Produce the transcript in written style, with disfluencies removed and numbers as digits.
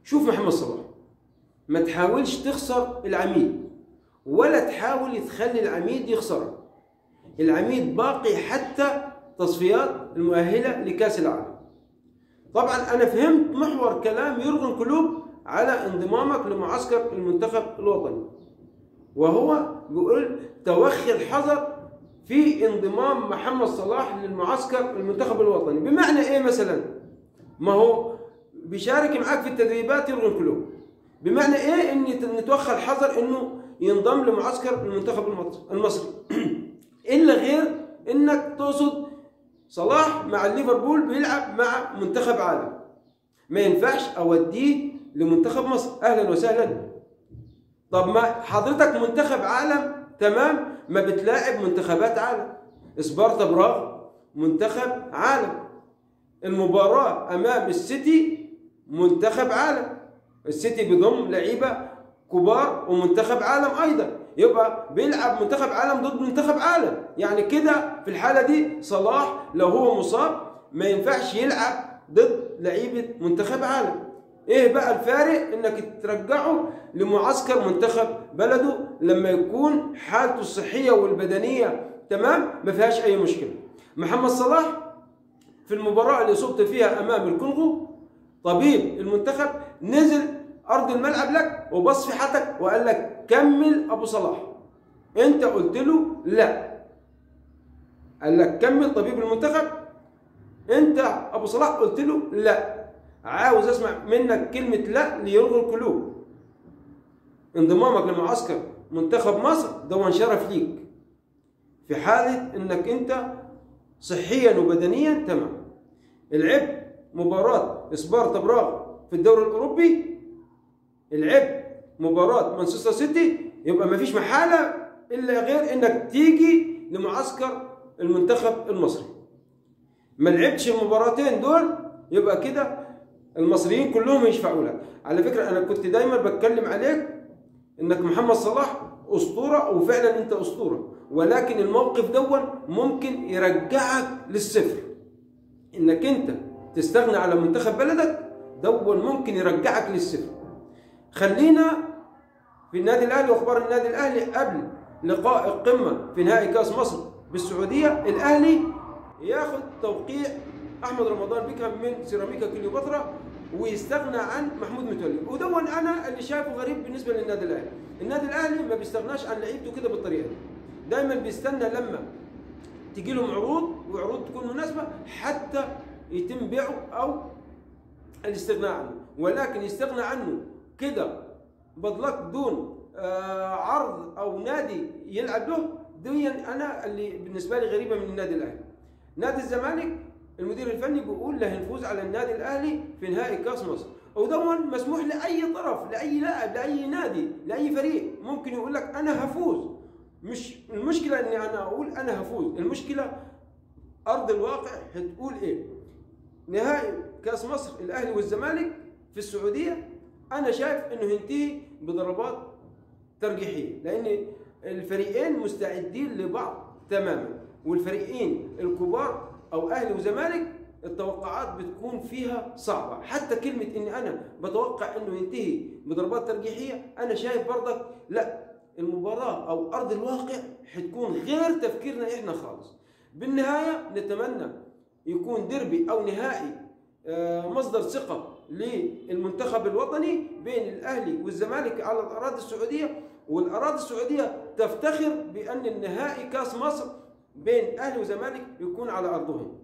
شوف محمد صلاح، ما تحاولش تخسر العميد ولا تحاول تخلي العميد يخسرك. العميد باقي حتى تصفيات المؤهلة لكأس العالم. طبعا أنا فهمت محور كلام يورغن كلوب على انضمامك لمعسكر المنتخب الوطني، وهو بيقول توخي الحذر في انضمام محمد صلاح للمعسكر المنتخب الوطني. بمعنى ايه مثلا؟ ما هو بيشارك معاك في التدريبات يورغن كلوب، بمعنى ايه ان نتوخى الحذر انه ينضم لمعسكر المنتخب المصري؟ الا غير انك تقصد صلاح مع الليفربول بيلعب مع منتخب عالم، ما ينفعش اوديه لمنتخب مصر. اهلا وسهلا. طب ما حضرتك منتخب عالم، تمام، ما بتلاعب منتخبات عالم. سبارتا براغ منتخب عالم، المباراة امام السيتي منتخب عالم، السيتي بيضم لعيبة كبار ومنتخب عالم ايضا، يبقى بيلعب منتخب عالم ضد منتخب عالم. يعني كده في الحالة دي صلاح لو هو مصاب ما ينفعش يلعب ضد لعيبة منتخب عالم. ايه بقى الفارق؟ انك ترجعه لمعسكر منتخب بلده لما يكون حالته الصحية والبدنية تمام، ما فيهاش اي مشكلة. محمد صلاح في المباراة اللي اصبت فيها امام الكونغو، طبيب المنتخب نزل ارض الملعب لك وبص في حالتك وقال لك كمل ابو صلاح، انت قلت له لا، قال لك كمل طبيب المنتخب، انت ابو صلاح قلت له لا. عاوز اسمع منك كلمة لا ليورغن كلوب. انضمامك لمعسكر منتخب مصر ده شرف ليك في حالة انك انت صحيا وبدنيا تمام. لعبت مباراة سبارتا براغ في الدوري الاوروبي، لعبت مباراة مانشستر سيتي، يبقى مفيش محالة الا غير انك تيجي لمعسكر المنتخب المصري. ما لعبتش المباراتين دول يبقى كده المصريين كلهم يشفعوا لك. على فكرة أنا كنت دايما بتكلم عليك إنك محمد صلاح أسطورة، وفعلا أنت أسطورة، ولكن الموقف دون ممكن يرجعك للصفر. إنك أنت تستغنى على منتخب بلدك دون ممكن يرجعك للصفر. خلينا في النادي الأهلي وأخبار النادي الأهلي قبل لقاء القمة في نهائي كأس مصر بالسعودية. الأهلي ياخد توقيع احمد رمضان بيكهام من سيراميكا كليوباترا ويستغنى عن محمود متولي. ودون انا اللي شايفه غريب بالنسبة للنادي الاهلي، النادي الاهلي ما بيستغناش عن لعيبته كده بالطريقة دي، دايما بيستنى لما تجي لهم عروض وعروض تكون مناسبة حتى يتم بيعه او الاستغناء عنه، ولكن يستغنى عنه كده بدلك دون عرض او نادي يلعب له، دي انا اللي بالنسبة لي غريبة من النادي الاهلي. نادي الزمالك المدير الفني بيقول له هنفوز على النادي الاهلي في نهائي كاس مصر، ودون مسموح لاي طرف، لاي لاعب، لاي نادي، لاي فريق ممكن يقول لك انا هفوز. مش المشكلة اني انا اقول انا هفوز، المشكلة ارض الواقع هتقول ايه. نهائي كاس مصر الاهلي والزمالك في السعودية انا شايف انه ينتهي بضربات ترجيحيه، لان الفريقين مستعدين لبعض تماما، والفريقين الكبار او اهلي وزمالك التوقعات بتكون فيها صعبة. حتى كلمة ان انا بتوقع انه ينتهي بضربات ترجيحيه، انا شايف برضك لا، المباراة او ارض الواقع حتكون غير تفكيرنا احنا خالص. بالنهاية نتمنى يكون ديربي او نهائي مصدر ثقة للمنتخب الوطني بين الاهلي والزمالك على الاراضي السعودية، والاراضي السعودية تفتخر بان النهائي كاس مصر بين اهلي وزمالك يكون على ارضهم.